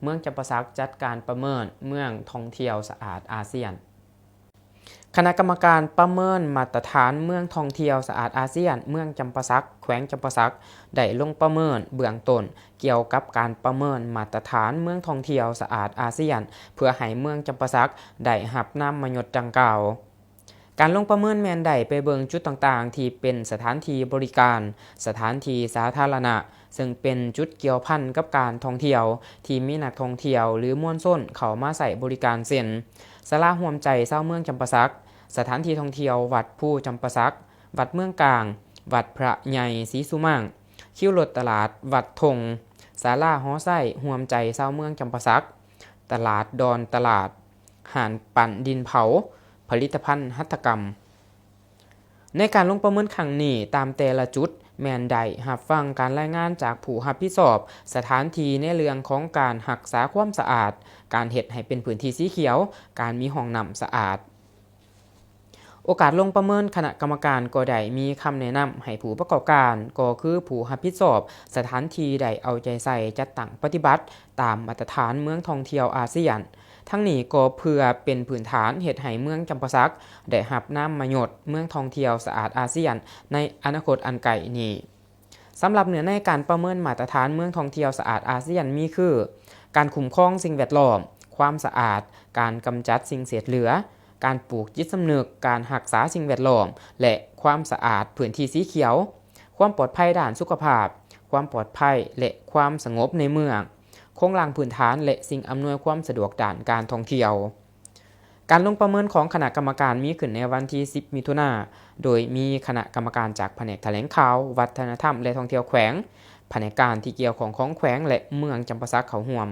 ເມືອງຈຳປາສັກຈັດການປະເມີນເມືອງທ່ອງທ່ຽວສະອາດອາຊຽນ. ຄະນະກຳມະການປະເມີນມາດຕະຖານເມືອງທ່ອງທ່ຽວສະອາດອາຊຽນ ເມືອງຈຳປາສັກ ແຂວງຈຳປາສັກ ໄດ້ລົງປະເມີນເບື້ອງຕົ້ນກ່ຽວກັບການປະເມີນມາດຕະຖານເມືອງທ່ອງທ່ຽວສະອາດອາຊຽນ ເພື່ອໃຫ້ເມືອງຈຳປາສັກໄດ້ຮັບນາມມະຍົດດັ່ງກ່າວ. ການລົງປະເມີນແມ່ນໄດ້ໄປເບິ່ງຈຸດຕ່າງໆ ທີ່ເປັນສະຖານທີ່ບໍລິການ, ສະຖານທີ່ສາທາລະນະ, ເຊິ່ງເປັນຈຸດກ່ຽວພັນກັບການທ່ອງທ່ຽວ ທີ່ມີນັກທ່ອງທ່ຽວ ຫຼື ມວນຊົນເຂົ້າມາໃຊ້ບໍລິການ ເຊັ່ນ ສາລາຮ່ວມໃຈຊາວເມືອງຈຳປາສັກ, ສະຖານທີ່ທ່ອງທ່ຽວວັດພູຈຳປາສັກ, ວັດເມືອງກາງ, ວັດພະໃຫຍ່ສີສຸມັງ, ຄິວລົດຕະຫຼາດວັດທົ່ງ, ສາລາຫໍໄຊຮ່ວມໃຈຊາວເມືອງຈຳປາສັກ, ຕະຫຼາດດອນຕະຫຼາດ, ຮ້ານປັ້ນດິນເຜົາ, ຜະລິດຕະພັນຫັດຖະກຳ. ໃນການລົງປະເມີນຄັ້ງນີ້, ຕາມແຕ່ລະຈຸດແມ່ນໄດ້ຮັບຟັງການລາຍງານຈາກຜູ້ຮັບຜິດຊອບສະຖານທີ່ໃນເລື່ອງຂອງການຮັກສາຄວາມສະອາດ, ການເຮັດໃຫ້ເປັນພື້ນທີ່ສີຂຽວ, ການມີຫ້ອງນ້ຳສະອາດ. ໂອກາດລົງປະເມີນ, ຄະນະກຳມະການກໍໄດ້ມີຄຳແນະນຳໃຫ້ຜູ້ປະກອບການ, ກໍຄືຜູ້ຮັບຜິດຊອບສະຖານທີ່ ໄດ້ເອົາໃຈໃສ່ຈັດຕັ້ງປະຕິບັດຕາມມາດຕະຖານເມືອງທ່ອງທ່ຽວອາຊຽນ. ທັງນີ້ກໍເພື່ອເປັນພື້ນຖານເຮັດໃຫ້ເມືອງຈຳປາສັກໄດ້ຮັບນາມມະຍົດເມືອງທ່ອງທ່ຽວສະອາດອາຊຽນໃນອະນາຄົດອັນໃກ້ນີ້. ສຳລັບເນື້ອໃນການປະເມີນມາດຕະຖານເມືອງທ່ອງທ່ຽວສະອາດອາຊຽນມີຄື ການຄຸ້ມຄອງສິ່ງແວດລ້ອມ, ຄວາມສະອາດ, ການກຳຈັດສິ່ງເສດເຫຼືອ, ການປູກຈິດສຳນຶກ, ການຮັກສາສິ່ງແວດລ້ອມ ແລະ ຄວາມສະອາດພື້ນທີ່ສີຂຽວ, ຄວາມປອດໄພດ້ານສຸຂະພາບ, ຄວາມປອດໄພ ແລະ ຄວາມສະຫງົບໃນເມືອງ, ໂຄງລ່າງພື້ນຖານ ແລະ ສິ່ງອຳນວຍຄວາມສະດວກດ້ານການທ່ອງທ່ຽວ. ການລົງປະເມີນຂອງຄະນະກຳມະການມີຂຶ້ນໃນວັນທີສິບ ມິຖຸນາ, ໂດຍມີຄະນະກຳມະການຈາກພະແນກຖະແຫຼງຂ່າວ, ວັດທະນະທຳ ແລະ ທ່ອງທ່ຽວແຂວງ, ພະແນກການທີ່ກ່ຽວຂ້ອງຂອງແຂວງ ແລະ ເມືອງຈຳປາສັກເຂົ້າຮ່ວມ.